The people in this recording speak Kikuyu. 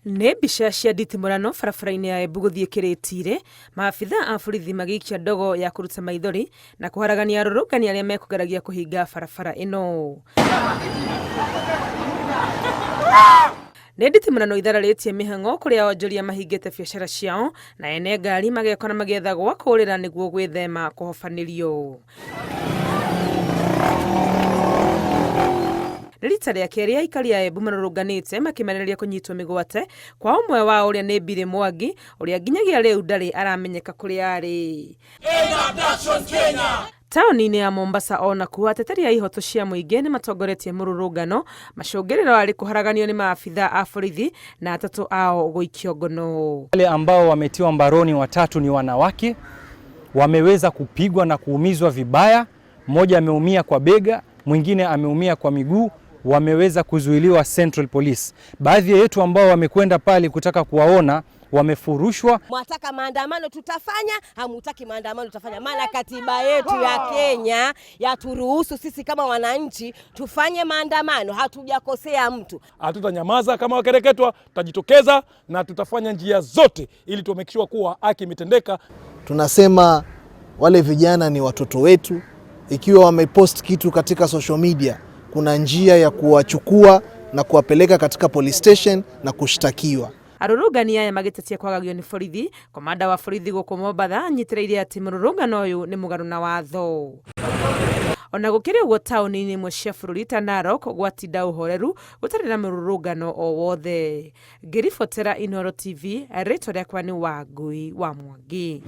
Nĩ mbica cia nditimũrano barabara-inĩ ya Embu gũthiĩ Kĩrĩti-rĩ, maabitha a borithi magĩikia ndogo ya kũruta maithori na kũharagania arũrũngani arĩa mekũgeragia kũhinga barabara ĩno. Nĩ nditimũrano ithararĩtie mĩhang'o kũrĩa onjoria mahingĩte biacara ciao na ene ngari magekora magĩetha gwa kũũrĩra nĩguo gwĩthema kũhobanĩrio. Nĩ rita rĩa kerĩ aikari a Embu marũrũnganĩte makĩmenereria kũnyitwo mĩgwate kwa ũmwe wao ũrĩa nĩ Billy Mwangi ũrĩa nginyagia rĩu ndarĩ aramenyeka kũrĩa arĩ. Taũni-inĩ ya Mombasa o nakuo ateteri a ihoto cia mũingĩ nĩ matongoretie mũrũrũngano, macũngĩrĩro arĩ kũharaganio nĩ maabitha a borithi na atatũ ao gũikio ngono. Wale ambao wametiwa mbaroni watatu ni wanawake, wameweza kupigwa na kuumizwa vibaya. Mmoja ameumia kwa bega, mwingine ameumia kwa miguu, wameweza kuzuiliwa Central Police. Baadhi yetu ambao wamekwenda pale kutaka kuwaona wamefurushwa. Mwataka maandamano tutafanya, hamutaki maandamano tutafanya, maana katiba yetu ya Kenya yaturuhusu sisi kama wananchi tufanye maandamano, hatujakosea mtu. Hatutanyamaza kama wakereketwa, tutajitokeza na tutafanya njia zote ili tuhakikishe kuwa haki imetendeka. Tunasema wale vijana ni watoto wetu. Ikiwa wamepost kitu katika social media, kuna njia ya kuwachukua na kuwapeleka katika police station na kushtakiwa. Arũrũngani aya magĩtetia kwagagio nĩ borithi. Komanda wa borithi gũkũ Mombatha anyitĩrĩire atĩ mũrũrũngano ũyũ nĩ mũgarũ na watho. Ona gũkĩrĩ ũguo, taũni-inĩ imwe cia bũrũri ta Narok gwatinda ũhoreru gũtarĩ na mũrũrũngano o wothe. Ngĩribotera Inooro TV, rĩtwa rĩakwa nĩ Wangui wa Mwangi.